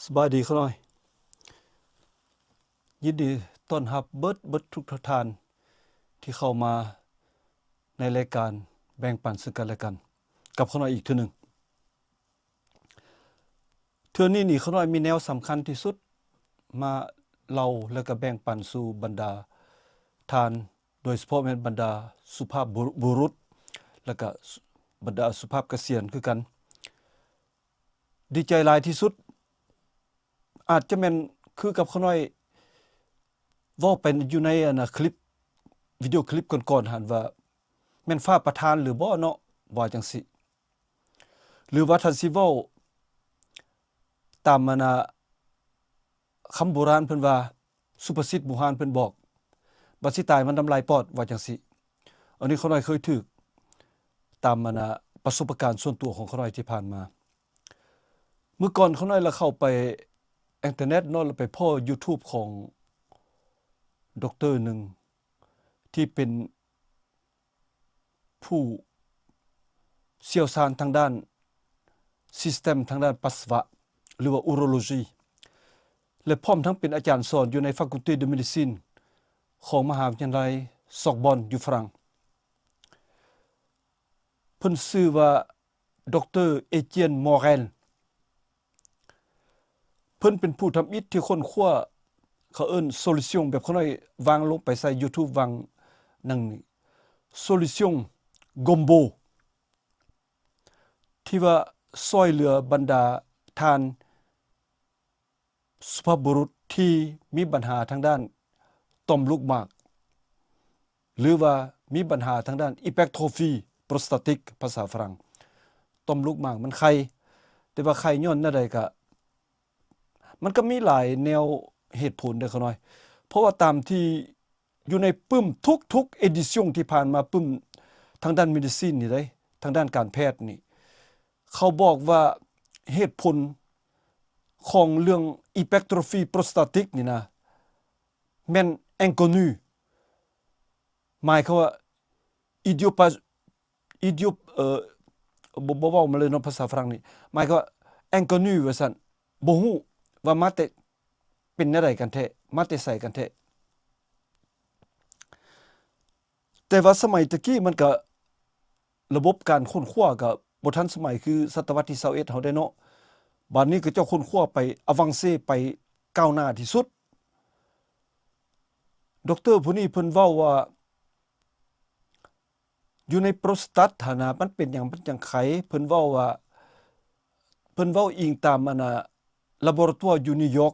ສະບາຍດີຂ້ານ້ອຍ. ຍິນດີຕ້ອນຮັບເບິດ, ເບິດທຸກທ່ານທີ່ເຂົ້າມາໃນລາຍການແບ່ງປັນເຊິ່ງກັນແລະກັນກັບຂ້ານ້ອຍອີກເທື່ອໜຶ່ງ. ເທື່ອນີ້ນີ້ ຂ້ານ້ອຍມີແນວສຳຄັນທີ່ສຸດມາເລົ່າ ແລະກະແບ່ງປັນສູ່ບັນດາທ່ານ, ໂດຍສະເພາະແມ່ນບັນດາສຸພາບບຸ ບຸລຸດ ແລະກະບັນດາສຸພາບກະສຽນຄືກັນ. ດີໃຈຫຼາຍທີ່ສຸດ, ອາດຈະແມ່ນຄືກັບຂ້ານ້ອຍເວົ້າໄປຢູ່ໃນ ອັນນະ ຄລິບ ວິດີໂອຄລິບກ່ອນໆຫັ້ນວ່າ ແມ່ນຟ້າປະທານຫຼືບໍ່ເນາະ ວ່າຈັ່ງຊີ້ ຫຼືວ່າທ່ານຊິເວົ້າຕາມ ອັນນະ ຄຳໂບລານເພິ່ນວ່າ ສຸພາສິດບູຮານເພິ່ນບອກ ບັດຊິຕາຍມັນນ້ຳລາຍປອດ ວ່າຈັ່ງຊີ້. ອັນນີ້ຂ້ານ້ອຍເຄີຍຖືກຕາມ ອັນນະ ປະສົບປະການສ່ວນຕົວຂອງຂ້ານ້ອຍທີ່ຜ່ານມາ. ມື້ກ່ອນຂ້ານ້ອຍລະເຂົ້າໄປອິນເຕີເນັດເນາະ ລະໄປພໍ້ຢູທູບຂອງດັອກເຕີໜຶ່ງທີ່ເປັນ ຜູ້ຊ່ຽວຊານທາງດ້ານ System ທາງດ້ານປັດສະວະ ຫຼືວ່າ Urology ແລະພ້ອມທັງເປັນອາຈານສອນຢູ່ໃນ Faculté de Médecine ຂອງມະຫາວິທະຍາໄລ Sorbonne ຢູ່ຝຣັ່ງ. ເພິ່ນຊື່ວ່າ ດຣ. Étienne Morel. ເພິ່ນເປັນຜູ້ທຳອິດທີ່ຄົ້ນຄວ້າ ເຂົາເອີ້ນ solution ແບບຂ້ານ້ອຍວາງລົງໄປໃສ່ຢູທູບ ວາງໜັງນີ້ solution gombo ທີ່ວ່າຊ່ອຍເຫຼືອບັນດາທ່ານ ສຸພາບບຸລຸດທີ່ມີບັນຫາທາງດ້ານຕ່ອມລູກໝາກ ຫຼືວ່າມີບັນຫາທາງດ້ານ hypertrophy prostatic ພາສາຝຣັ່ງ ຕ່ອມລູກໝາກມັນໄຂ່ ແຕ່ວ່າໄຂ່ຍ້ອນແນວໃດກະ ມັນກະມີຫຼາຍແນວເຫດຜົນເດ້ຂ້ານ້ອຍ ເພາະວ່າຕາມທີ່ຢູ່ໃນປຶ້ມທຸກໆ edition ທີ່ຜ່ານມາ ປຶ້ມທາງດ້ານ medicine ນີ້ເດ້ ທາງດ້ານການແພດນີ້ ເຂົາບອກວ່າເຫດຜົນຂອງເລື່ອງ hypertrophy prostatic ນີ້ນະ ແມ່ນ inconnu ໝາຍຄວາມວ່າ idiopa idio ເອີ ບໍ່ ບໍ່ເວົ້າມາເລີຍເນາະ ພາສາຝຣັ່ງນີ້ ໝາຍຄວາມວ່າ inconnu ວ່າຊັ້ນ ບໍ່ຮູ້ວ່າມາແຕ່ ເປັນແນວໃດກັນແທ້ ມາແຕ່ໃສກັນແທ້. ແຕ່ວ່າສະໄໝຕະກີ້ມັນກະ ລະບົບການຄົ້ນຄວ້າກະບໍ່ທັນສະໄໝຄືສະຕະວັດທີຊາວເອັດເຮົາໄດ໋ເນາະ. ບາດນີ້ເຂົາເຈົ້າຄົ້ນຄວ້າໄປ avancé ໄປກ້າວໜ້າທີ່ສຸດ. ດຣ. ຜູ້ນີ້ເພິ່ນເວົ້າວ່າ ຢູ່ໃນໂປຣສະຕັດຫັ້ນນະ ມັນເປັນຫຍັງມັນຈັ່ງໄຂ່? ເພິ່ນເວົ້າວ່າ ເພິ່ນເວົ້າອີງຕາມ ອັນນະ ລາໂບຣາຕົວຢູ່ນິວຢອກ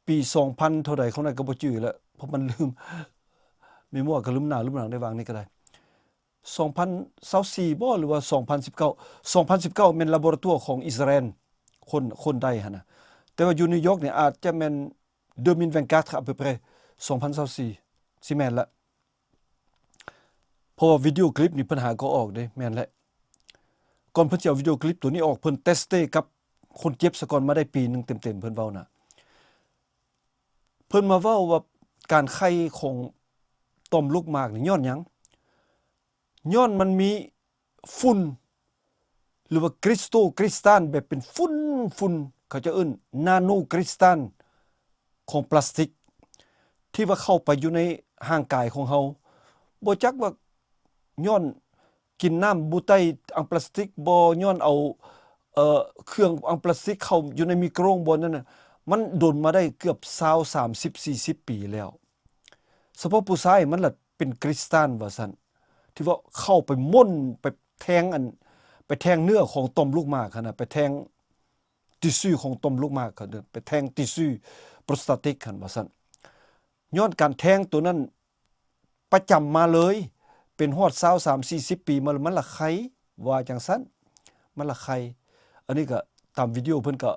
ປີສອງພັນເທົ່າໃດ ຂ້ານ້ອຍກະບໍ່ຈື່ແລ້ວ ເພາະມັນລືມ ມີມົວກະລືມໜ້າລືມຫຼັງໄດ້ ຫວ່າງນີ້ກະໄດ້ ສອງພັນຊາວສີ່ບໍ ຫຼືວ່າສອງພັນສິບເກົ້າ ສອງພັນສິບເກົ້າແມ່ນລາໂບຣາຕົວຂອງອິດສະຣາແອນ ຄົ້ນ ຄົ້ນໄດ້ຫັ້ນນະ ແຕ່ວ່າຢູ່ນິວຢອກນີ້ອາດຈະແມ່ນ deux mille vingt-quatre à peu près ສອງພັນຊາວສີ່ ຊິແມ່ນລະ ເພາະວ່າວິດີໂອຄລິບນີ້ເພິ່ນຫາກໍອອກເດ້ ແມ່ນແຫຼະ ກ່ອນເພິ່ນຊິເອົາວິດີໂອຄລິບໂຕນີ້ອອກ ເພິ່ນເຕັດສະເຕກັບຄົນເຈັບສາກ່ອນມາໄດ້ປີໜຶ່ງເຕັມໆ ເພິ່ນເວົ້ານະ ເພິ່ນມາເວົ້າວ່າການໄຂ່ຂອງຕ່ອມລູກໝາກນີ້ຍ້ອນຫຍັງ? ຍ້ອນມັນມີ ຝຸ່ນ ຫຼືວ່າຄຣິສໂຕຄຣິສຕານ ແບບເປັນຝຸ່ນໆ ເຂົາເຈົ້າເອີ້ນນາໂນຄຣິສຕານຂອງປລາສຕິກ ທີ່ວ່າເຂົ້າໄປຢູ່ໃນຮ່າງກາຍຂອງເຮົາ ບໍ່ຈັກວ່າຍ້ອນກິນນ້ຳບູໄຕອັງປລາສຕິກບໍ່ ຍ້ອນເອົາ ເອີ ເຄື່ອງອັງປລາສຕິກເຂົ້າຢູ່ໃນມີໂກຣງບໍ່ນັ້ນນະ ມັນດົນມາໄດ້ເກືອບຊາວ ສາມສິບ ສີ່ສິບປີແລ້ວ ສະເພາະຜູ້ຊາຍມັນລະ ເປັນຄຣິສຕານວ່າຊັ້ນ ທີ່ວ່າເຂົ້າໄປມົ້ນ ໄປແທງອັນ ໄປແທງເນື້ອຂອງຕ່ອມລູກໝາກຫັ້ນນະ ໄປແທງຕິຊູຂອງຕ່ອມລູກໝາກຫັ້ນ ໄປແທງຕິຊູໂປຣສະຕາຕິກຫັ້ນວ່າຊັ້ນ ຍ້ອນການແທງໂຕນັ້ນປະຈຳມາເລີຍ ເປັນຮອດຊາວ ສາມ ສີ່ສິບປີມາ ມັນລະໄຂ່ ວ່າຈັ່ງຊັ້ນ ມັນລະໄຂ່ ອັນນີ້ກະຕາມວິດີໂອເພິ່ນກະ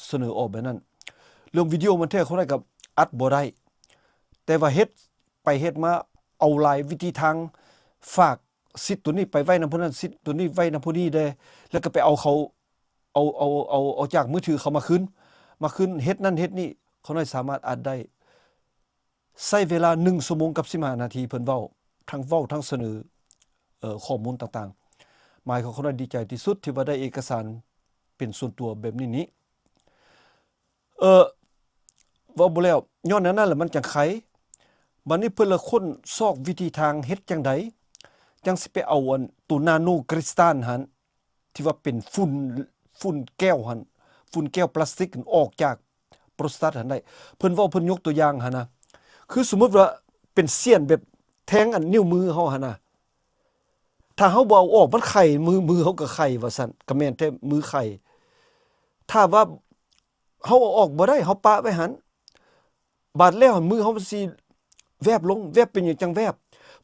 ສະເໜີອອກແບບນັ້ນ ເລື່ອງວິດີໂອມັນແທ້ເທົ່າໃດກະອັດບໍ່ໄດ້ ແຕ່ວ່າເຮັດໄປເຮັດມາ ເອົາຫຼາຍວິທີທາງ ຝາກສິດໂຕນີ້ໄປໄວ້ນຳຜູ້ນັ້ນ ສິດໂຕນີ້ໄວ້ນຳຜູ້ນີ້ແດ່ ແລ້ວກະໄປເອົາເຂົາ ເອົາ ເອົາ ເອົາ ເອົາຈາກມືຖືເຂົາມາຄືນ ມາຄືນເຮັດນັ້ນເຮັດນີ້ ຂ້ານ້ອຍສາມາດອັດໄດ້ ໃຊ້ເວລາໜຶ່ງຊົ່ວໂມງກັບສິບຫ້ານາທີ ເພິ່ນເວົ້າ ທັງເວົ້າທັງສະເໜີ ເອີ ຂໍ້ມູນຕ່າງໆ ໝາຍຄວາມ ຂ້ານ້ອຍດີໃຈທີ່ສຸດທີ່ວ່າໄດ້ເອກະສານເປັນສ່ວນຕົວແບບນີ້ນີ້ ເອີ ເວົ້າບໍ່ແລ້ວ ຍ້ອນອັນນັ້ນແຫຼະມັນຈັ່ງໄຄ. ບາດນີ້ເພິ່ນລະຄົ້ນຊອກວິທີທາງເຮັດຈັ່ງໃດ ຈັ່ງຊິໄປເອົາອັນໂຕນາໂນຄຣິສຕານຫັ້ນ ທີ່ວ່າເປັນຝຸ່ນ ຝຸ່ນແກ້ວຫັ້ນ ຝຸ່ນແກ້ວປລາສຕິກຫັ້ນອອກຈາກໂປຣສຕາດຫັ້ນໄດ້. ເພິ່ນເວົ້າ ເພິ່ນຍົກຕົວຢ່າງຫັ້ນນະ ຄືສົມມຸດວ່າເປັນສ້ຽນແບບແທງອັນນິ້ວມືເຮົາຫັ້ນນະ ຖ້າເຮົາບໍ່ເອົາອອກ ມັນໄຂ້ ມື ມືເຮົາກໍໄຂ້ວ່າຊັ້ນ ກໍແມ່ນແທ້ ມືໄຂ້. ຖ້າວ່າເຮົາເອົາອອກບໍ່ໄດ້ ເຮົາປະໄວ້ຫັ້ນ ບາດແລ້ວຫັ້ນ ມືເຮົາມັນຊິແວບລົງ ແວບເປັນຫຍັງຈັ່ງແວບ?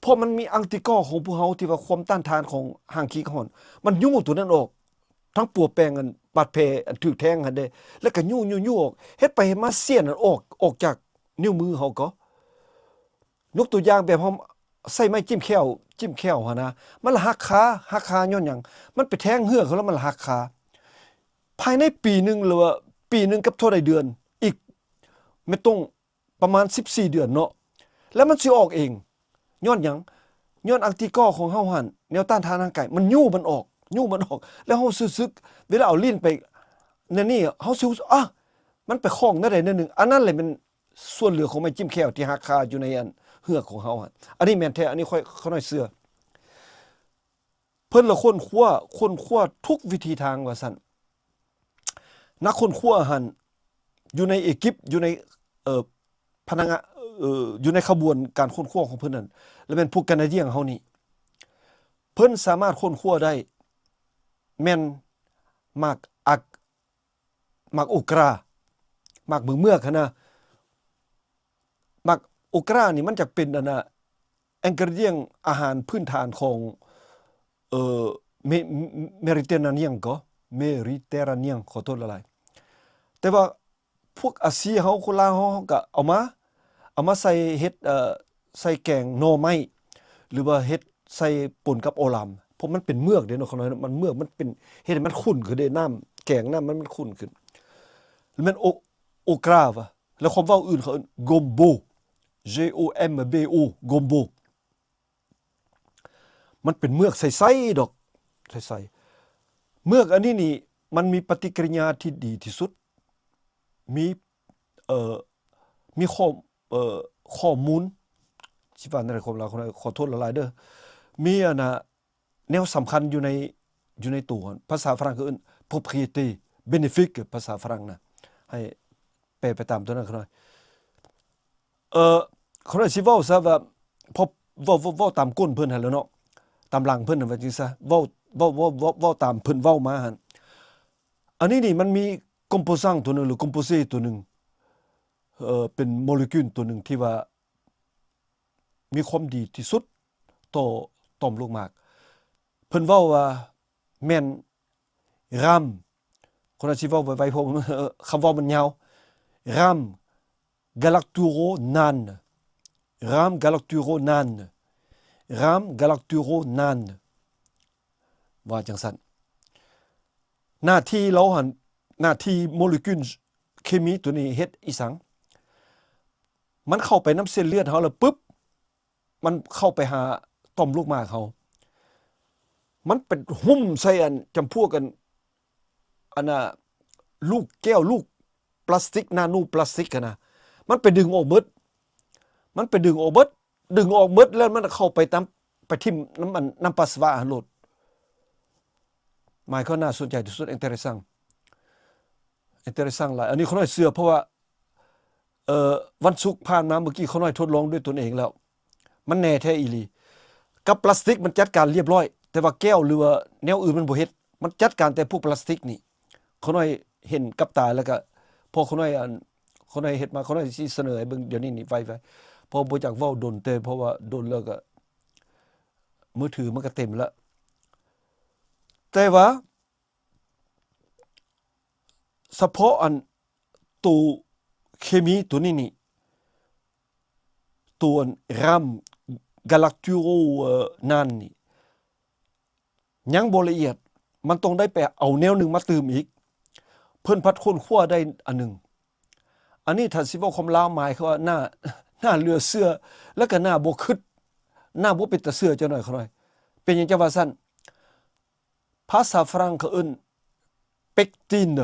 ເພາະມັນມີອັງຕິກອຂອງພວກເຮົາ ທີ່ວ່າຄວາມຕ້ານທານຂອງຮ່າງກາຍເຮົາ ມັນຍູ້ໂຕນັ້ນອອກ ທັງປົວແປງອັນບາດແຜອັນຖືກແທງຫັ້ນເດ້ ແລ້ວກໍຍູ້ໆໆອອກ ເຮັດໄປເຮັດມາ ສ້ຽນນັ້ນອອກ ອອກຈາກນິ້ວມືເຮົາກໍ ຍົກຕົວຢ່າງແບບເຮົາໃຊ້ໄມ້ຈິ້ມແຂ້ວ ຈິ້ມແຂ້ວຫັ້ນນະ ມັນລະຫັກຄາ ຫັກຄາຍ້ອນຫຍັງ? ມັນໄປແທງເຫືອກເຮົາແລ້ວມັນລະຫັກຄາ. ພາຍໃນປີໜຶ່ງ ຫຼືວ່າປີໜຶ່ງກັບເທົ່າໃດເດືອນ ອີກແມ່ນຕ້ອງປະມານສິບສີ່ເດືອນເນາະ ແລ້ວມັນຊິອອກເອງ. ຍ້ອນຫຍັງ? ຍ້ອນອັງຕິກອຂອງເຮົາຫັ້ນ ແນວຕ້ານທານຮ່າງກາຍ ມັນຍູ້ມັນອອກ ຍູ້ມັນອອກ ແລ້ວເຮົາຮູ້ສຶກ ເວລາເອົາລີ້ນໄປແນວນີ້ ເຮົາຊິຮູ້ສຶກ ອາ ມັນໄປຂ້ອງແນວໃດແນວໜຶ່ງ. ອັນນັ້ນແຫຼະແມ່ນ ສ່ວນເຫຼືອຂອງໄມ້ຈິ້ມແຂ້ວທີ່ຫັກຄາຢູ່ໃນອັນເຫືອກຂອງເຮົາຫັ້ນ. ອັນນີ້ແມ່ນແທ້ ອັນນີ້ຂ້ອຍ ຂ້ານ້ອຍເຊື່ອ. ເພິ່ນລະຄົ້ນຄວ້າ ຄົ້ນຄວ້າທຸກວິທີທາງວ່າຊັ້ນ. ນັກຄົ້ນຄວ້າຫັ້ນ ຢູ່ໃນເອກິບ ຢູ່ໃນ ເອີ ພະນັກງານ ເອີ ຢູ່ໃນຂະບວນການຄົ້ນຄວ້າຂອງເພິ່ນນັ້ນ ລະແມ່ນພວກການາດຽງເຮົານີ້ ເພິ່ນສາມາດຄົ້ນຄວ້າໄດ້ ແມ່ນໝາກອັກ ໝາກໂອກຣາ ໝາກເໝືອກຫັ້ນນະ. ໝາກໂອກຣານີ້ມັນຈະເປັນອັນນະ ingredient ອາຫານພື້ນຖານຂອງ ເອີ ເມ Mediterranean ກໍ Mediterranean ຂໍໂທດຫຼາຍໆ. ແຕ່ວ່າພວກອາຊີເຮົາ ຄົນລາວເຮົາ ເຮົາກໍເອົາມາ ເອົາມາໃສ່ເຮັດ ເອີ ໃສ່ແກງໜໍ່ໄມ້ ຫຼືວ່າເຮັດໃສ່ປົນກັບໂອລາມ ເພາະມັນເປັນເໝືອກເດ້ເນາະ ຂ້ານ້ອຍເນາະ ມັນເໝືອກ ມັນເປັນ ເຮັດໃຫ້ມັນຂຸ້ນຂຶ້ນເດ້ ນ້ຳແກງ ນ້ຳມັນ ມັນຂຸ້ນຂຶ້ນ. ແລ້ວແມ່ນໂອ ໂອກຣາວະ ແລ້ວຄວາມເວົ້າອື່ນເຂົາເອີ້ນ gombo G O M B O gombo ມັນເປັນເໝືອກໃສໆດອກ ໃສໆ. ເໝືອກອັນນີ້ນີ້ ມັນມີປະຕິກິລິຍາທີ່ດີທີ່ສຸດ ມີ ເອີ ມີຂໍ້ ເອີ ຂໍ້ມູນ ຊິວ່າແນວໃດ ຂໍໂທດຫຼາຍໆເດີ ມີອັນນະ ແນວສຳຄັນຢູ່ໃນ ຢູ່ໃນໂຕ. ພາສາຝຣັ່ງເຂົາເອີ້ນ propriété bénéfique ພາສາຝຣັ່ງນະ ໃຫ້ແປໄປຕາມໂຕນັ້ນຂ້ານ້ອຍ. ເອີ ຂ້ານ້ອຍຊິເວົ້າຊະວ່າ ເວົ້າ ເວົ້າ ເວົ້າຕາມກົ້ນເພິ່ນຫັ້ນແຫຼະເນາະ ຕາມຫຼັງເພິ່ນຫັ້ນ ວ່າຈັ່ງຊະ ເວົ້າ ເວົ້າ ເວົ້າ ເວົ້າ ເວົ້າຕາມເພິ່ນເວົ້າມາຫັ້ນ. ອັນນີ້ນີ້ມັນມີ composant ໂຕໜຶ່ງ ຫຼື composé ໂຕໜຶ່ງ ເອີ ເປັນໂມເລກຸນໂຕໜຶ່ງທີ່ວ່າມີຄວາມດີທີ່ສຸດຕໍ່ຕ່ອມລູກໝາກ. ເພິ່ນເວົ້າວ່າແມ່ນ RAM ຄົນອາດຊິເວົ້າໄວໆ ເພາະ ເອີ ຄຳເວົ້າມັນຍາວ RAM galacturonane RAM galacturonane RAM galacturonane ວ່າຈັ່ງຊັ້ນ. ໜ້າທີ່ລາວຫັ້ນ ໜ້າທີ່ໂມເລກຸນເຄມີໂຕນີ້ເຮັດອີ່ສັງ? ມັນເຂົ້າໄປນຳເສັ້ນເລືອດເຮົາແລ້ວປຶບ ມັນເຂົ້າໄປຫາຕ່ອມລູກໝາກເຮົາ ມັນໄປຫຸ້ມໃສ່ອັນ ຈຳພວກອັນ ອັນນ່າ ລູກແກ້ວ ລູກປລາສຕິກ ນາໂນປລາສຕິກຫັ້ນນະ ມັນໄປດຶງອອກເບິດ ມັນໄປດຶງອອກເບິດ ດຶງອອກເບິດແລ້ວມັນເຂົ້າໄປຕາມ ໄປຖິ້ມນຳອັນ ນຳປັດສະວະຫັ້ນໂລດ. ໝາຍຄວາມໜ້າສົນໃຈທີ່ສຸດ interesting interesting ຫຼາຍ. ອັນນີ້ຂ້ານ້ອຍເຊື່ອ ເພາະວ່າ ເອີ ວັນສຸກຜ່ານມາ ເມື່ອກີ້ຂ້ານ້ອຍທົດລອງດ້ວຍຕົນເອງແລ້ວ ມັນແນ່ແທ້ອີ່ຫຼີ. ກັບປລາສຕິກມັນຈັດການລຽບລ້ອຍ ແຕ່ວ່າແກ້ວ ຫຼືວ່າແນວອື່ນມັນບໍ່ເຮັດ ມັນຈັດການແຕ່ພວກປລາສຕິກນີ້. ຂ້ານ້ອຍເຫັນກັບຕາ ແລ້ວກະ ພໍຂ້ານ້ອຍ ອັນ ຂ້ານ້ອຍເຮັດມາ ຂ້ານ້ອຍຊິສະເໜີໃຫ້ເບິ່ງດຽວນີ້ນີ້ ໄວໆ ເພາະບໍ່ຢາກເວົ້າດົນ ແຕ່ເພາະວ່າດົນແລ້ວກະ ມືຖືມັນກະເຕັມລະ. ແຕ່ວ່າ ສະເພາະອັນໂຕເຄມີໂຕນີ້ນີ້ ໂຕອັນ RAM galacturonane ນີ້ ຍັງບໍ່ລະອຽດ ມັນຕ້ອງໄດ້ໄປເອົາແນວໜຶ່ງມາຕື່ມອີກ. ເພິ່ນພັດຄົ້ນຄວ້າໄດ້ອັນໜຶ່ງ ອັນນີ້ຖ້າຊິເວົ້າຄວາມລາວ ໝາຍຄວາມວ່າໜ້າ ໜ້າເຫຼືອເຊື່ອ ແລ້ວກະໜ້າບໍ່ຄຶດ ໜ້າບໍ່ເປັນຕາເຊື່ອຈັກໜ້ອຍ ຂ້ານ້ອຍ. ເປັນຫຍັງຈັ່ງວ່າຊັ້ນ? ພາສາຝຣັ່ງເຂົາເອີ້ນ pectine.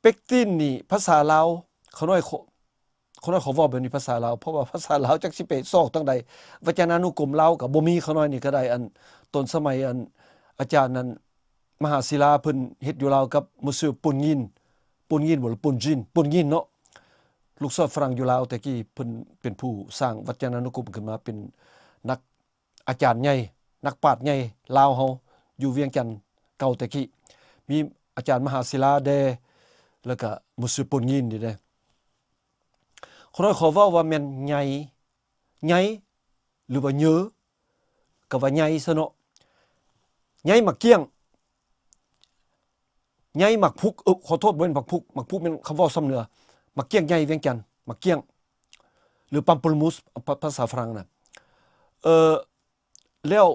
ເປັກຕິນນີ້ພາສາລາວ ຂ້ານ້ອຍຂໍ ຂ້ານ້ອຍຂໍເວົ້າແບບນີ້ພາສາລາວ ເພາະວ່າພາສາລາວຈັກຊິໄປຊອກທາງໃດ ວັດຈະນານຸກົມລາວກໍບໍ່ມີ. ຂ້ານ້ອຍນີ້ກໍໄດ້ ອັນ ຕອນສະໄໝ ອັນ ອາຈານນັ້ນ ມະຫາສິລາ ເພິ່ນເຮັດຢູ່ລາວກັບ Monsieur Pontgin Pontgin ບໍ່ ຫຼື Pontgin Pontgin ເນາະ ລູກສອດຝຣັ່ງຢູ່ລາວແຕ່ກີ້ ເພິ່ນເປັນຜູ້ສ້າງວັດຈະນານຸກົມຂຶ້ນມາ ເປັນນັກ ອາຈານໃຫຍ່ ນັກປາດໃຫຍ່ລາວເຮົາ ຢູ່ວຽງຈັນເກົ່າແຕ່ກີ້ ມີອາຈານມະຫາສິລາແດ່ ແລ້ວກະ Monsieur Pontgin ນີ້ເດ້. ຂ້ານ້ອຍຂໍເວົ້າວ່າແມ່ນໃຍ ໃຍ ຫຼືວ່າເຍີ ກໍວ່າໃຍຊະເນາະ ໃຍໝາກກ້ຽງ ໃຍໝາກພຸກ ເອີ ຂໍໂທດ ບໍ່ແມ່ນໝາກພຸກ ໝາກພຸກແມ່ນຄຳເວົ້າຊຳເໜືອ ໝາກກ້ຽງໃຫຍ່ວຽງຈັນ ໝາກກ້ຽງ ຫຼື pamplemousse ພາ ພາສາຝຣັ່ງນະ ເອີ ແລ້ວ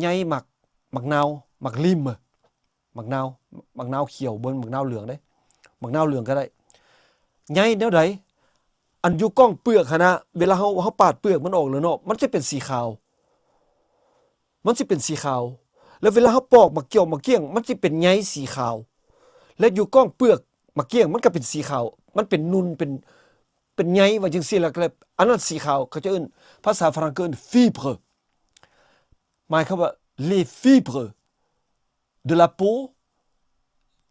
ໃຍໝາກ ໝາກນາວ ໝາກລິມ ໝາກນາວ ໝາກນາວຂຽວ ບໍ່ແມ່ນໝາກນາວເຫຼືອງເດ້ ໝາກນາວເຫຼືອງກໍໄດ້ ໃຍແນວໃດ ອັນຢູ່ກ້ອງເປືອກຫັ້ນນະ ເວລາເຮົາ ເຮົາປາດເປືອກມັນອອກແລ້ວເນາະ ມັນຈະເປັນສີຂາວ ມັນຊິເປັນສີຂາວ ແລ້ວເວລາເຮົາປອກໝາກກຽວໝາກກ້ຽງ ມັນຊິເປັນໃຍສີຂາວ ແລະ ຢູ່ກ້ອງເປືອກໝາກກ້ຽງ ມັນກໍເປັນສີຂາວ ມັນເປັນນຸ່ນ ເປັນ ເປັນໃຍ ວ່າຈັ່ງຊີ້ລະ ກໍເລີຍ ອັນນັ້ນສີຂາວ ເຂົາເຈົ້າເອີ້ນ ພາສາຝຣັ່ງເຂົາເອີ້ນ fibre ໝາຍຄວາມວ່າ les fibres de la peau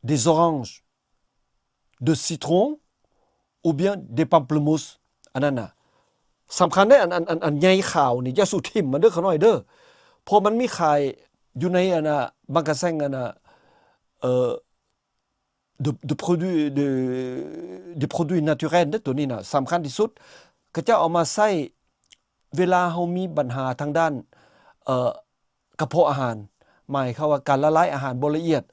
des oranges de citron ou bien des pamplemousses ອັນນັ້ນນະ ສຳຄັນເດ້ ອັນ ອັນ ອັນ ອັນໃຍຂາວນີ້ ຢ່າສູ່ຖິ້ມມັນເດີ ຂ້ານ້ອຍເດີ ເພາະມັນມີຂາຍຢູ່ໃນ ອັນນະ ມາກາແຊງ ອັນນະ ເອີ de de produits de de produits naturels ເດ້ ໂຕນີ້ນະ ສຳຄັນທີ່ສຸດ ເຂົາເຈົ້າເອົາມາໃຊ້ເວລາເຮົາມີບັນຫາທາງດ້ານ ເອີ ກະເພາະອາຫານ ໝາຍຄວາມວ່າການລະລາຍອາຫານບໍ່ລະອຽດ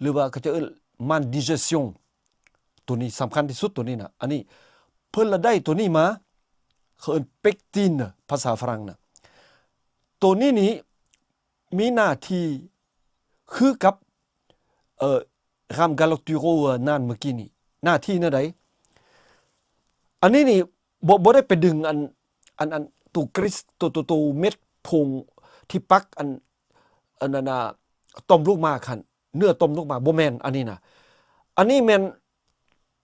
ຫຼືວ່າເຂົາເຈົ້າເອີ້ນ maldigestion ໂຕນີ້ສຳຄັນທີ່ສຸດ ໂຕນີ້ນະ ອັນນີ້ເພິ່ນລະໄດ້ໂຕນີ້ມາ ເຂົາເອີ້ນ pectine ພາສາຝຣັ່ງນະ ໂຕນີ້ນີ້ມີໜ້າທີ່ຄືກັບ ເອີ rame galopturo ນານເມື່ອກີ້ນີ້ ໜ້າທີ່ແນວໃດ ອັນນີ້ນີ້ ບໍ່ ບໍ່ໄດ້ໄປດຶງອັນ ອັນ ອັນ ໂຕຄຣິສ ໂຕ ໂຕ ໂຕເມັດຜົງທີ່ປັກອັນ ອັນນັ້ນນະ ຕ່ອມລູກໝາກຫັ້ນ ເນື້ອຕ່ອມລູກໝາກ ບໍ່ແມ່ນ ອັນນີ້ນະ ອັນນີ້ແມ່ນ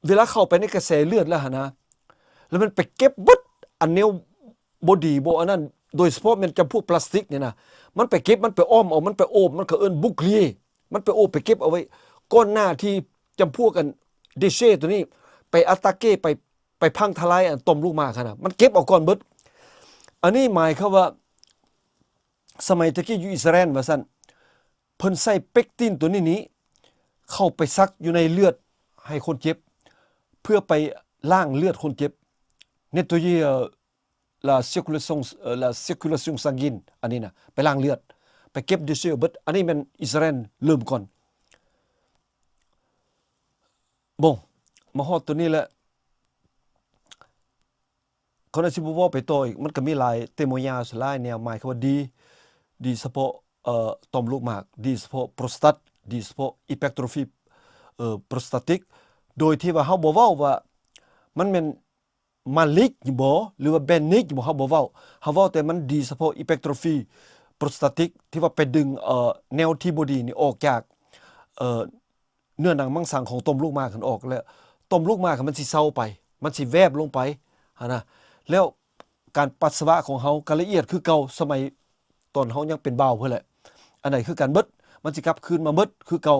ເວລາເຂົ້າໄປໃນກະແສເລືອດແລ້ວຫັ້ນນະ ແລ້ວມັນໄປເກັບເບິດອັນແນວບໍ່ດີ ບໍ່ອັນນັ້ນ ໂດຍສະເພາະແມ່ນຈຳພວກປລາສຕິກນີ້ນະ ມັນໄປເກັບ ມັນໄປອ້ອມເອົາ ມັນໄປໂອບ ມັນກໍເອີ້ນ bouclier ມັນໄປໂອບໄປເກັບເອົາໄວ້ ກ່ອນໜ້າທີ່ຈຳພວກອັນ déchets ໂຕນີ້ໄປ attaquer ໄປ ໄປພັງທະລາຍອັນຕ່ອມລູກໝາກຫັ້ນນະ ມັນເກັບເອົາກ່ອນເບິດ ອັນນີ້ໝາຍຄວາມວ່າ ສະໄໝແຕ່ກີ້ຢູ່ອິດສະຣາແອນວ່າຊັ້ນ ເພິ່ນໃຊ້ເປັກຕິນໂຕນີ້ນີ້ ເຂົ້າໄປສັກຢູ່ໃນເລືອດໃຫ້ຄົນເຈັບ ເພື່ອໄປລ້າງເລືອດຄົນເຈັບ nettoyer la circulation la circulation sanguine ອັນນີ້ນະ ໄປລ້າງເລືອດ ໄປເກັບ déchets ເບິດ ອັນນີ້ແມ່ນອິດສະຣາແອນເລີ່ມກ່ອນ. ບົງ ມາຮອດໂຕນີ້ແຫຼະ ຂ້ານ້ອຍຊິບໍ່ເວົ້າໄປຕໍ່ອີກ ມັນກໍມີຫຼາຍ témoignage ຫຼາຍແນວ ໝາຍຄວາມວ່າດີ ດີສະເພາະ ເອີ ຕ່ອມລູກໝາກ ດີສະເພາະ prostate ດີສະເພາະ hypertrophie ເອີ prostatique ໂດຍທີ່ວ່າເຮົາບໍ່ເວົ້າວ່າມັນແມ່ນ maligne ຢູ່ບໍ່ ຫຼືວ່າ bénigne ຢູ່ບໍ່ ເຮົາບໍ່ເວົ້າ ເຮົາເວົ້າແຕ່ມັນດີສະເພາະ hypertrophie prostatique ທີ່ວ່າໄປດຶງ ເອີ ແນວທີ່ບໍ່ດີນີ້ອອກຈາກ ເອີ ເນື້ອໜັງມັງສັງຂອງຕ່ອມລູກໝາກຫັ້ນອອກ ແລ້ວຕ່ອມລູກໝາກມັນຊິເຊົາໄປ ມັນຊິແວບລົງໄປຫັ້ນນະ ແລ້ວການປັດສະວະຂອງເຮົາກໍລະອຽດຄືເກົ່າ ສະໄໝຕອນເຮົາຍັງເປັນບ່າວພຸ້ນແຫຼະ ອັນໃດຄືກັນເບິດ ມັນຊິກັບຄືນມາເບິດຄືເກົ່າ.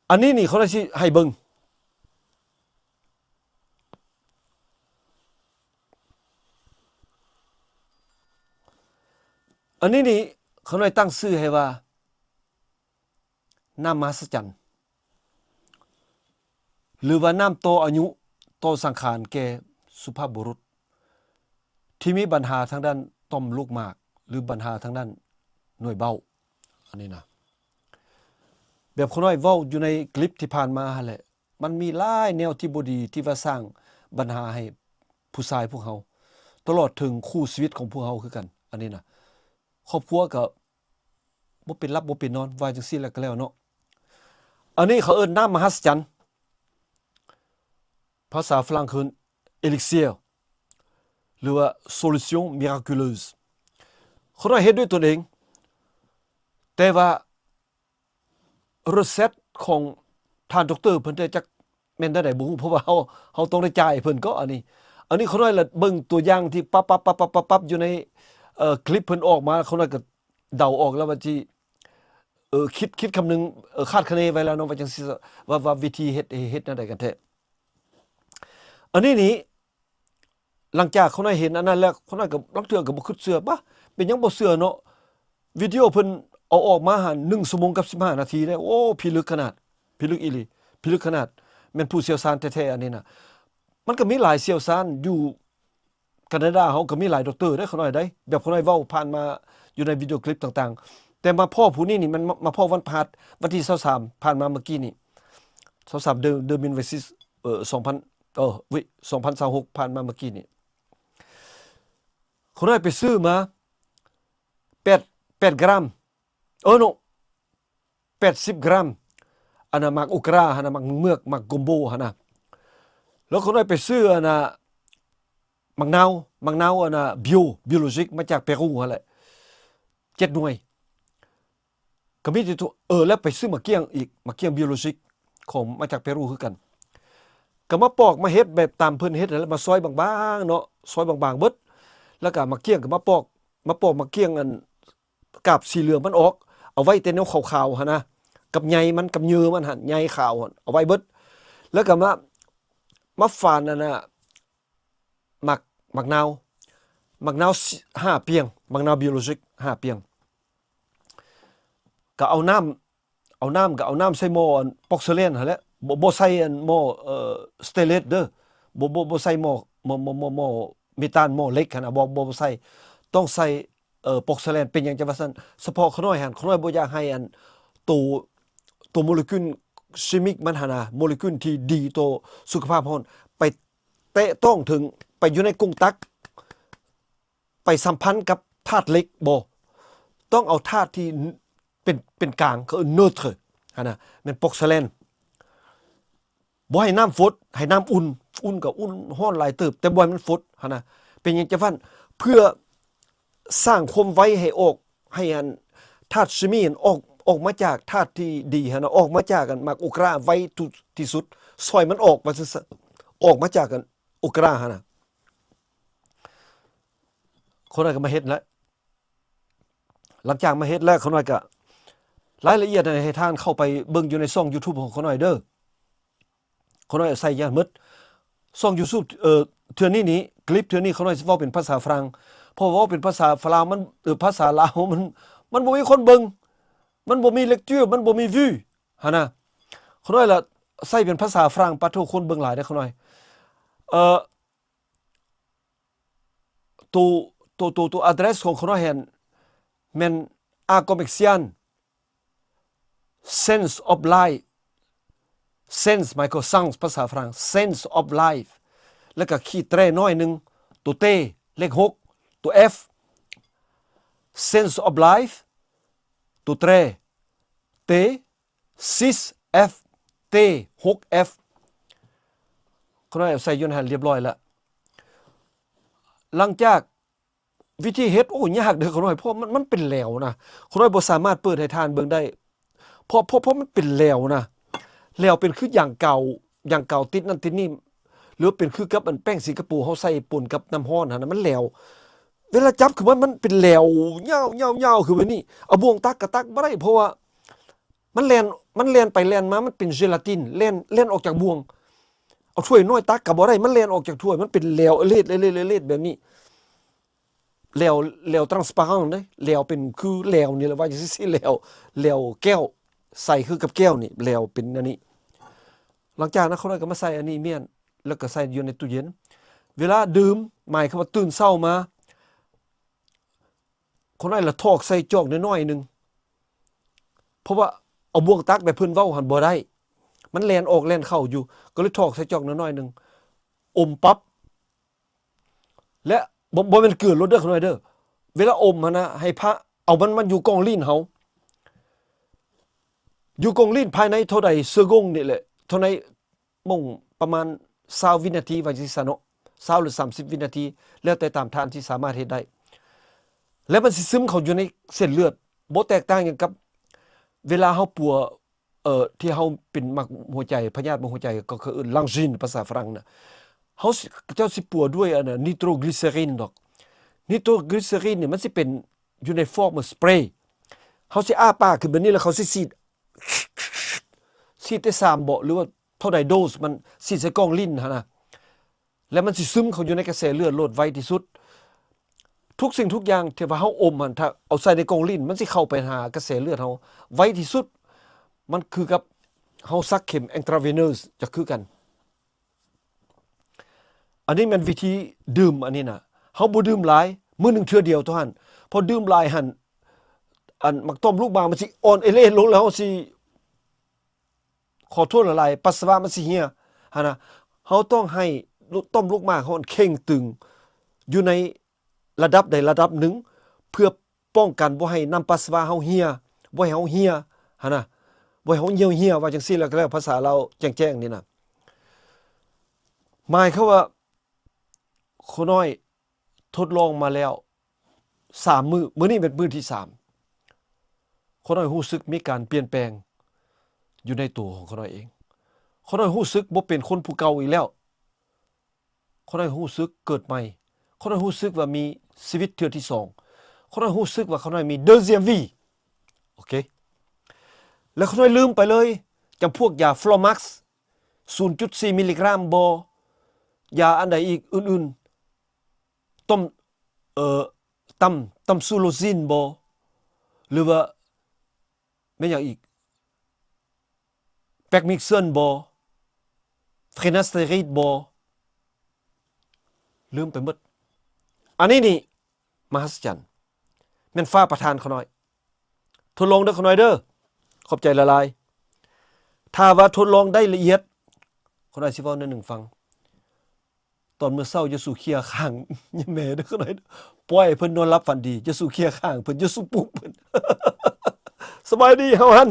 ອັນນີ້ນີ້ ຂ້ານ້ອຍຊິໃຫ້ເບິ່ງ ອັນນີ້ນີ້ ຂ້ານ້ອຍຕັ້ງຊື່ໃຫ້ວ່າ ນ້ຳມະຫັດສະຈັນ ຫຼືວ່ານ້ຳຕໍ່ອາຍຸຕໍ່ສັງຂານແກ່ສຸພາບບຸລຸດ ທີ່ມີບັນຫາທາງດ້ານຕ່ອມລູກໝາກ ຫຼືບັນຫາທາງດ້ານໜ່ວຍເບົ້າ ອັນນີ້ນະ ແບບຂ້ານ້ອຍເວົ້າຢູ່ໃນຄລິບທີ່ຜ່ານມາຫັ້ນແຫຼະ ມັນມີຫຼາຍແນວທີ່ບໍ່ດີທີ່ວ່າສ້າງບັນຫາໃຫ້ຜູ້ຊາຍພວກເຮົາ ຕະຫຼອດເຖິງຄູ່ຊີວິດຂອງພວກເຮົາຄືກັນ ອັນນີ້ນະ ຄອບຄົວກໍ ບໍ່ເປັນຫຼັບບໍ່ເປັນນອນ ວ່າຈັ່ງຊີ້ແລ້ວກໍແລ້ວເນາະ ອັນນີ້ເຂົາເອີ້ນນ້ຳມະຫັດສະຈັນ ພາສາຝຣັ່ງເອີ້ນ élixir ຫຼືວ່າ solution miraculeuse ຂ້ານ້ອຍເຮັດດ້ວຍຕົນເອງ ແຕ່ວ່າ recette ຂອງ ທ່ານດັອກເຕີເພິ່ນຈະຈັກແມ່ນແນວໃດບໍ່ຮູ້ ເພາະວ່າເຮົາ ເຮົາຕ້ອງໄດ້ຈ່າຍໃຫ້ເພິ່ນກໍ ອັນນີ້ ອັນນີ້ຂ້ານ້ອຍລະເບິ່ງຕົວຢ່າງທີ່ປັບໆໆໆຢູ່ໃນ ເອີ ຄລິບເພິ່ນອອກມາ ຂ້ານ້ອຍກໍເດົາອອກແລ້ວວ່າຊິ ເອີ ຄິດ ຄິດຄຳນຶງ ເອີ ຄາດຄະເນໄວ້ແລ້ວເນາະ ວ່າຈັ່ງຊີ້ ວ່າ ວ່າວິທີເຮັດ ເຮັດແນວໃດກັນແທ້. ອັນນີ້ນີ້ ຫຼັງຈາກຂ້ານ້ອຍເຫັນອັນນັ້ນແລ້ວ ຂ້ານ້ອຍກໍ ລາງເທື່ອກໍບໍ່ຄິດເຊື່ອ ບາ ເປັນຫຍັງບໍ່ເຊື່ອເນາະ ວິດີໂອເພິ່ນເອົາອອກມາຫັ້ນ ໜຶ່ງຊົ່ວໂມງກັບສິບຫ້ານາທີເດ້. ໂອ້ ພິລຶກຂະໜາດ ພິລຶກອີ່ຫຼີ ພິລຶກຂະໜາດ ແມ່ນຜູ້ຊ່ຽວຊານແທ້ໆ ອັນນີ້ນະ. ມັນກໍມີຫຼາຍຊ່ຽວຊານຢູ່ການາດາເຮົາ ກໍມີຫຼາຍດັອກເຕີເດ້ ຂ້ານ້ອຍເດ້ ແບບຂ້ານ້ອຍເວົ້າຜ່ານມາຢູ່ໃນວິດີໂອຄລິບຕ່າງໆ ແຕ່ມາພໍ້ຜູ້ນີ້ນີ້ ມັນມາ ມາພໍ້ວັນພະຫັດ ວັນທີຊາວສາມ ຜ່ານມາເມື່ອກີ້ນີ້ ຊາວສາມ ເດືອນ ເດືອນມິນວາຊິ ເອີ ສອງພັນ ເອີ ວິ ສອງພັນຊາວຫົກ ຜ່ານມາເມື່ອກີ້ນີ້ ຂ້ານ້ອຍໄປຊື້ມາ ແປດ ແປດກຣາມ ເອີ ໂນ ແປດສິບກຣາມ ອັນນະ ໝາກໂອກຣາຫັ້ນນະ ໝາກເມືອກ ໝາກກົມໂບຫັ້ນນະ ແລ້ວຂ້ານ້ອຍໄປຊື້ ອັນນະ ໝາກນາວ ໝາກນາວ ອັນນະ bio biologique ມາຈາກເປຣູຫັ້ນແຫຼະ ເຈັດໜ່ວຍ ກໍມີແຕ່ໂຕ ເອີ ແລ້ວໄປຊື້ໝາກກ້ຽງອີກ ໝາກກ້ຽງ biologique ຂອງ ມາຈາກເປຣູຄືກັນ ກໍມາປອກມາເຮັດແບບຕາມເພິ່ນເຮັດຫັ້ນແຫຼະ ມາຊອຍບາງໆເນາະ ຊອຍບາງໆເບິດ ແລ້ວກໍໝາກກ້ຽງກໍມາປອກ ມາປອກໝາກກ້ຽງ ອັນ ກາບສີເຫຼືອງມັນອອກ ເອົາໄວ້ແຕ່ແນວຂາວໆຫັ້ນນະ ກັບໃຍມັນ ກັບເຫຍື່ອມັນຫັ້ນ ໃຍຂາວຫັ້ນ ເອົາໄວ້ເບິດ ແລ້ວກໍມາ ມາຝານ ອັນນະ ໝາກ ໝາກນາວ ໝາກນາວຫ້າປ່ຽງ ໝາກນາວ biologique ຫ້າປ່ຽງ ກໍເອົານ້ຳ ເອົານ້ຳ ກໍເອົານ້ຳໃສ່ໝໍ້ ອັນ ປອກເຊີແລນຫັ້ນແຫຼະ ບໍ່ ບໍ່ໃສ່ ອັນ ໝໍ້ ເອີ ສະເຕນເລດເດີ ບໍ່ ບໍ່ ບໍ່ໃສ່ໝໍ້ ໝໍ້ ໝໍ້ ໝໍ້ ໝໍ້ເມຕານ ໝໍ້ເຫຼັກຫັ້ນນະ ບໍ່ ບໍ່ ບໍ່ໃສ່ ຕ້ອງໃສ່ ເອີ ປອກເຊີແລນ. ເປັນຫຍັງຈັ່ງວ່າຊັ້ນ? ສະເພາະຂ້ານ້ອຍຫັ້ນ ຂ້ານ້ອຍບໍ່ຢາກໃຫ້ ອັນ ໂຕ ໂຕໂມເລກຸນເຊມິກມັນຫັ້ນນະ ໂມເລກຸນທີ່ດີຕໍ່ສຸຂະພາບເຮົາ ໄປແຕະຕ້ອງເຖິງ ໄປຢູ່ໃນກົງຕັກ ໄປສຳພັນກັບທາດເຫຼັກ ບໍ່ ຕ້ອງເອົາທາດທີ່ເປັນ ເປັນກາງ ເຂົາເອີ້ນ neutre ຫັ້ນນະ ແມ່ນປອກເຊີແລນ ບໍ່ໃຫ້ນ້ຳຟົດ ໃຫ້ນ້ຳອຸ່ນ ອຸ່ນກໍອຸ່ນ ຮ້ອນຫຼາຍເຕີບ ແຕ່ບໍ່ໃຫ້ມັນຟົດຫັ້ນນະ. ເປັນຫຍັງຈັ່ງຊັ້ນ? ເພື່ອສ້າງຄວາມໄວໃຫ້ອອກ ໃຫ້ອັນທາດເຊມີຫັ້ນອອກ ອອກມາຈາກທາດທີ່ດີຫັ້ນນະ ອອກມາຈາກອັນໝາກໂອກຣາໄວທີ່ສຸດ ຊ່ອຍມັນອອກວ່າຊັ້ນຊະ ອອກມາຈາກອັນໂອກຣາຫັ້ນນະ. ຄົນນັ້ນກໍມາເຮັດແລ້ວ ຫຼັງຈາກມາເຮັດແລ້ວ ຂ້ານ້ອຍກະ ລາຍລະອຽດໃຫ້ທ່ານເຂົ້າໄປເບິ່ງຢູ່ໃນຊ່ອງຢູທູບຂອງຂ້ານ້ອຍເດີ. ຂ້ານ້ອຍໃສ່ຢ່າງໝົດ ຊ່ອງຢູທູບ ເອີ ເທື່ອນີ້ນີ້ ຄລິບເທື່ອນີ້ຂ້ານ້ອຍຊິເວົ້າເປັນພາສາຝຣັ່ງ ເພາະເວົ້າເປັນພາສາຝຣັ່ງມັນ ເອີ ພາສາລາວມັນ ມັນບໍ່ມີຄົນເບິ່ງ ມັນບໍ່ມີເລັກເຈີ ມັນບໍ່ມີວິວຫັ້ນນະ. ຂ້ານ້ອຍລະໃສ່ເປັນພາສາຝຣັ່ງ ປາໂທ ຄົນເບິ່ງຫຼາຍເດ້ຂ້ານ້ອຍ ເອີ ໂຕ ໂຕ ໂຕ ໂຕອາເດຣສຂອງຂ້ານ້ອຍຫັ້ນແມ່ນ A Commercial Sense of Life Sense ໝາຍຄວາມ Sense ພາສາຝຣັ່ງ Sense of Life ແລ້ວກໍຂີດແຕຣນ້ອຍໜຶ່ງ ໂຕ T ເລກຫົກ ໂຕ F Sense of Life ໂຕແຕຣ T six F T six F ຂ້ານ້ອຍເອົາໃສ່ຢູ່ໃນຫັ້ນລຽບຮ້ອຍແລ້ວ. ຫຼັງຈາກວິທີເຮັດ ໂອ້ ຍາກເດີຂ້ານ້ອຍ ເພາະມັນ ມັນເປັນແຫຼວນະ ຂ້ານ້ອຍບໍ່ສາມາດເປີດໃຫ້ທ່ານເບິ່ງໄດ້ ເພາະ ເພາະ ເພາະມັນເປັນແຫຼວນະ ແຫຼວເປັນຄືຢາງກາວ ຢາງກາວຕິດນັ້ນຕິດນີ້ ຫຼືວ່າເປັນຄືກັບອັນແປ້ງສິງກະໂປເຮົາໃສ່ປົນກັບນ້ຳຮ້ອນຫັ້ນນະ ມັນແຫຼວ ເວລາຈັບຂຶ້ນມາ ມັນເປັນແຫຼວຍາວໆໆ ຄືແບບນີ້ ເອົາບ່ວງຕັກກໍຕັກບໍ່ໄດ້ ເພາະວ່າ ມັນແລ່ນ ມັນແລ່ນໄປແລ່ນມາ ມັນເປັນເຈລາຕິນ ແລ່ນ ແລ່ນອອກຈາກບ່ວງ ເອົາຖ້ວຍນ້ອຍຕັກກໍບໍ່ໄດ້ ມັນແລ່ນອອກຈາກຖ້ວຍ ມັນເປັນແຫຼວເອເລດ ເອເລດ ເອເລດ ແບບນີ້ ແຫຼວ ແຫຼວ transparent ເດ້ ແຫຼວເປັນຄືແຫຼວນີ້ແຫຼະ ວ່າຈັ່ງຊີ້ ແຫຼວ ແຫຼວແກ້ວ ໃສຄືກັບແກ້ວນີ້ ແຫຼວເປັນອັນນີ້. ຫຼັງຈາກນັ້ນ ຂ້ານ້ອຍກໍມາໃສ່ອັນນີ້ມ້ຽນ ແລ້ວກໍໃສ່ຢູ່ໃນຕູ້ເຢັນ ເວລາດື່ມ ໝາຍຄວາມວ່າຕື່ນເຊົ້າມາ ຂ້ານ້ອຍລະຖອກໃສ່ຈອກນ້ອຍໆໜຶ່ງ ເພາະວ່າເອົາບ່ວງຕັກແບບເພິ່ນເວົ້າຫັ້ນບໍ່ໄດ້ ມັນແລ່ນອອກແລ່ນເຂົ້າຢູ່ ກໍເລີຍຖອກໃສ່ຈອກນ້ອຍໆໜຶ່ງ ອົມປັບ ແລະ ບໍ່ ບໍ່ແມ່ນກືນໂລດເດີ ຂ້ານ້ອຍເດີ ເວລາອົມຫັ້ນນະ ໃຫ້ພະ ເອົາມັນ ມັນຢູ່ກ້ອງລີ້ນເຮົາ ຢູ່ກ້ອງລີ້ນພາຍໃນເທົ່າໃດ ເຊກົງນີ້ແຫຼະ ເທົ່າໃນ ໂມງປະມານຊາວວິນາທີ ວ່າຈັ່ງຊີ້ຊະເນາະ ຊາວ ຫຼື ສາມສິບວິນາທີ ແລ້ວແຕ່ຕາມທ່ານທີ່ສາມາດເຮັດໄດ້ ແລ້ວມັນຊິຊຶມເຂົ້າຢູ່ໃນເສັ້ນເລືອດ ບໍ່ແຕກຕ່າງຫຍັງກັບເວລາເຮົາປົວ ເອີ ທີ່ເຮົາເປັນໝາກຫົວໃຈ ພະຍາດໝາກຫົວໃຈ ກໍຄືເອີ້ນ angine ພາສາຝຣັ່ງນະ ເຮົາຊິ ເຈົ້າຊິປົວດ້ວຍອັນນັ້ນ nitroglycerin ດອກ. Nitroglycerin ນີ້ມັນຊິເປັນຢູ່ໃນຟອມສະເປຣ ເຮົາຊິອ້າປາກຂຶ້ນແບບນີ້ ແລ້ວເຂົາຊິສີດ ສີດໄດ້ສາມເບາະ ຫຼືວ່າເທົ່າໃດໂດສມັນ ສີດໃສ່ກ່ອງລິ້ນຫັ້ນນະ ແລ້ວມັນຊິຊຶມເຂົ້າຢູ່ໃນກະແສເລືອດໂລດໄວທີ່ສຸດ. ທຸກສິ່ງທຸກຢ່າງທີ່ວ່າເຮົາອົມຫັ້ນ ຖ້າເອົາໃສ່ໃນກ່ອງລິ້ນ ມັນຊິເຂົ້າໄປຫາກະແສເລືອດເຮົາໄວທີ່ສຸດ. ມັນຄືກັບເຮົາສັກເຂັມ intravenous ຈະຄືກັນ. ອັນນີ້ແມ່ນວິທີດື່ມອັນນີ້ນະ ເຮົາບໍ່ດື່ມຫຼາຍ ມື້ໜຶ່ງເທື່ອດຽວເທົ່ານັ້ນ. ເພາະດື່ມຫຼາຍຫັ້ນ ອັນໝາກຕ່ອມລູກໝາກມັນຊິອ່ອນເອເລລົງ ແລ້ວເຮົາຊິ ຂໍໂທດຫຼາຍໆ ປັດສະວະມັນຊິເຫ່ຍຫັ້ນນະ. ເຮົາຕ້ອງໃຫ້ລູກ ຕ່ອມລູກໝາກເຮົາເຄັ່ງຕຶງຢູ່ໃນລະດັບໃດລະດັບໜຶ່ງ ເພື່ອປ້ອງກັນບໍ່ໃຫ້ນ້ຳປັດສະວະເຮົາເຫ່ຍ ບໍ່ໃຫ້ເຮົາເຫ່ຍຫັ້ນນະ ບໍ່ໃຫ້ເຮົາຫ່ຽວເຫ່ຍ ວ່າຈັ່ງຊີ້ແລ້ວກໍແລ້ວ ພາສາລາວແຈ້ງໆນີ້ນະ. ໝາຍຄວາມວ່າ ຂ້ານ້ອຍ ທົດລອງມາແລ້ວສາມມື້ ມື້ນີ້ເປັນມື້ທີສາມ ຂ້ານ້ອຍຮູ້ສຶກມີການປ່ຽນແປງຢູ່ໃນໂຕຂອງຂ້ານ້ອຍເອງ. ຂ້ານ້ອຍຮູ້ສຶກບໍ່ເປັນຄົນຜູ້ເກົ່າອີກແລ້ວ. ຂ້ານ້ອຍຮູ້ສຶກເກີດໃໝ່. ຂ້ານ້ອຍຮູ້ສຶກວ່າມີຊີວິດເທື່ອທີສອງ. ຂ້ານ້ອຍຮູ້ສຶກວ່າຂ້ານ້ອຍມີ deuxième vie. ໂອເຄ ແລ້ວຂ້ານ້ອຍລືມໄປເລີຍ ຈຳພວກຢາ Flomax ສູນຈຸດສີ່ມິລລີກຣາມບໍ ຢາອັນໃດອີກອື່ນໆ ຕ້ອມ ເອີ ຕຳ ຕຳຊູໂລຊິນບໍ ຫຼືວ່າແມ່ນຫຍັງອີກ Pegmyxin ບໍ Finasteride ບໍ ລືມໄປໝົດ. ອັນນີ້ນີ້ ມະຫັດສະຈັນ ແມ່ນຟ້າປະທານຂ້ານ້ອຍ. ທົດລອງເດີຂ້ານ້ອຍເດີ ຂອບໃຈຫຼາຍໆ. ຖ້າວ່າທົດລອງໄດ້ລະອຽດ ຂ້ານ້ອຍຊິເວົ້າແນວໜຶ່ງຟັງ. ຕອນມື້ເຊົ້າຢ່າສູ່ເຄຍຂ້າງແມ່ເດີຂ້ານ້ອຍ ປ່ອຍໃຫ້ເພິ່ນນອນຫຼັບຝັນດີ ຢ່າສູ່ເຄຍຂ້າງເພິ່ນ ຢ່າສູ່ປຸກເພິ່ນ. ສະບາຍດີ ເຮົາຫັ້ນ.